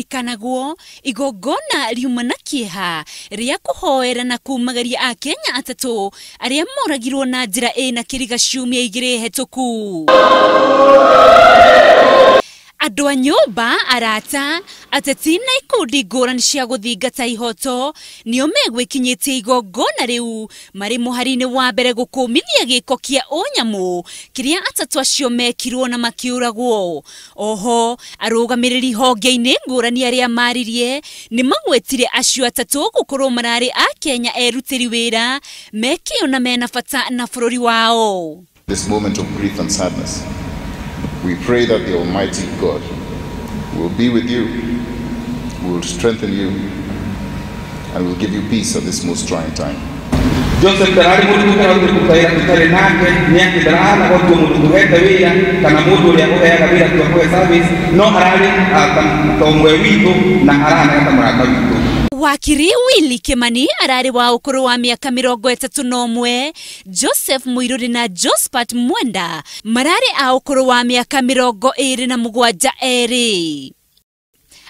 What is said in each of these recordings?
kũririkanagwo igongona riuma na kĩeha rĩa kũhoera na kumagaria Akenya atatũ arĩa moragirwo na njĩra ĩna kĩriga ciumia igĩrĩ hetũku. Andũ a nyũmba, arata, ateti na ikundi ngũrani cia gũthingata ihoto nĩo megwĩkinyĩtie igongona rĩu marĩ mũhari-inĩ wa mbere gũkũmithia gĩko kĩa ũnyamũ kĩrĩa atatũ acio mekirwo na makĩũragwo. Oho arũgamĩrĩri honge-inĩ ngũrani arĩa maririe nĩ magwetire acio atatũ gũkorwo mararĩ Akenya erutĩri wĩra mekĩo na mena bata na bũrũri wao. This moment of grief and sadness, we pray that the Almighty God will be with you, will strengthen you, and will give you peace at this most trying time. Joseph ndararĩ mũndũ tũtararutire kũruta wĩra tũtarĩ nake, nĩ atĩ ndarahana gwatua mũndũ tũhete wĩra kana mũndũ ũrĩa ũheaga wĩra twakũhe service, no ararĩ ta ũmwe witũ na arahanaga ta mũrata witũ. Wakiri Willy Kimani ararĩ wa ũkũrũ wa mĩaka 31, Joseph Muiruri na Josephat Mwenda mararĩ a ũkũrũ wa mĩaka 27 erĩ.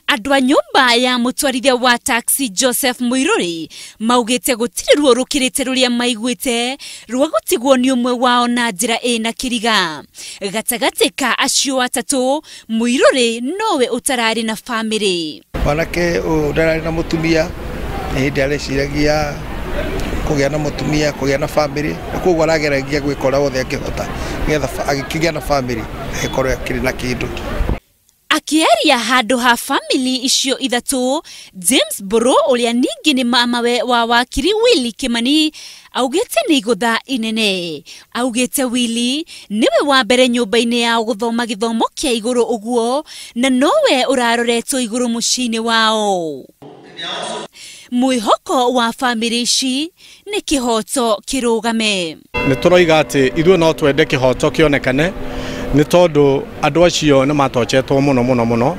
Andũ a nyũmba ya mũtwarithia wa taxi Joseph Muiruri maugĩte gũtirĩ ruo rũkĩrĩte rũrĩa maiguĩte rwa gũtigwo nĩ ũmwe wao na njĩra ĩna kĩriga. Gatagatĩ ka acio atatũ, Muiruri nowe ũtararĩ na bamĩrĩ. Mwanake ũyũ ndararĩ na mũtumia, nĩ hĩndĩ areciragia kũgĩa na mũtumia, kũgĩa na bamĩrĩ, na koguo arageragia gwĩka ũrĩa wothe angĩhota nĩgetha agĩkĩgĩa na bamĩrĩ agĩkorwo akĩrĩ na kĩndũ. Akĩaria handũ ha family icio ithatũ, James Mburu ũrĩa ningĩ nĩ mamawe wa wakiri Willy Kimani augĩte nĩ igũtha inene. Augĩte Willy nĩwe wa mbere nyũmba-inĩ yao gũthoma gĩthomo kĩa igũrũ ũguo na nowe ũraroretwo igũrũ mũciĩ-inĩ wao. Mwĩhoko wa family ici nĩ kĩhoto kĩrũgame. Nĩ tũroiga atĩ ithuĩ no twende kĩhoto kĩonekane nĩ tondũ andũ acio nĩ matochetwo mũno mũno mũno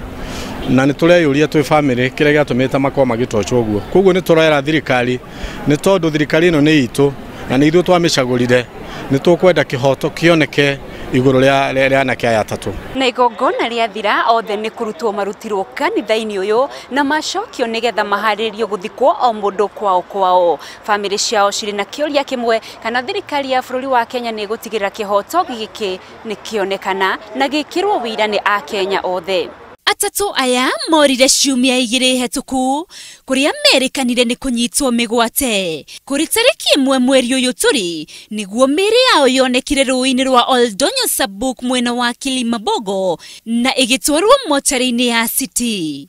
na nĩ tũreyũria twĩ family kĩrĩa gĩatũmĩte makorwo magĩtochwo ũguo. Koguo nĩ tũroera thirikari nĩ tondũ thirikari ĩno nĩ itũ na nĩ ithuĩ twamĩcagũrire, nĩ tũkwenda kĩhoto kĩoneke igũrũ rĩa anake aya atatũ. Na igongona rĩathira othe nĩ kũrutwo marutirwo kanitha-inĩ ũyũ na macokio nĩgetha maharĩrio gũthikwo o mũndũ kwao kwao. Famĩlĩ ciao cirĩ na kĩũria kĩmwe kana thirikari ya bũrũri wa Kenya nĩ ĩgũtigĩrĩra kĩhoto gĩkĩ nĩ kĩonekana na gĩkĩrwo wĩira nĩ Akenya othe. Atatũ aya morire ciumia igĩrĩ hetũku kũrĩa merĩkanire nĩ kũnyitwo mĩgwate. Kũrĩ tarĩki 1 mweri ũyũ tũrĩ nĩguo mĩĩrĩ yao yonekire rũĩ-inĩ rwa Oldonyo Sabuk mwena wa Kilimabogo na ĩgĩtwarwo mocarĩ-inĩ ya City.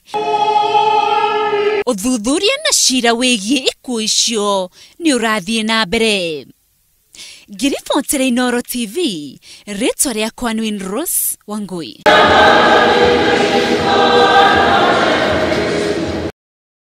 Ũthuthuria na cira wĩgiĩ ikuũ icio nĩ ũrathiĩ na mbere. Ngĩribotera Inooro TV, rĩtwa rĩakwa nĩ Rose Wangui.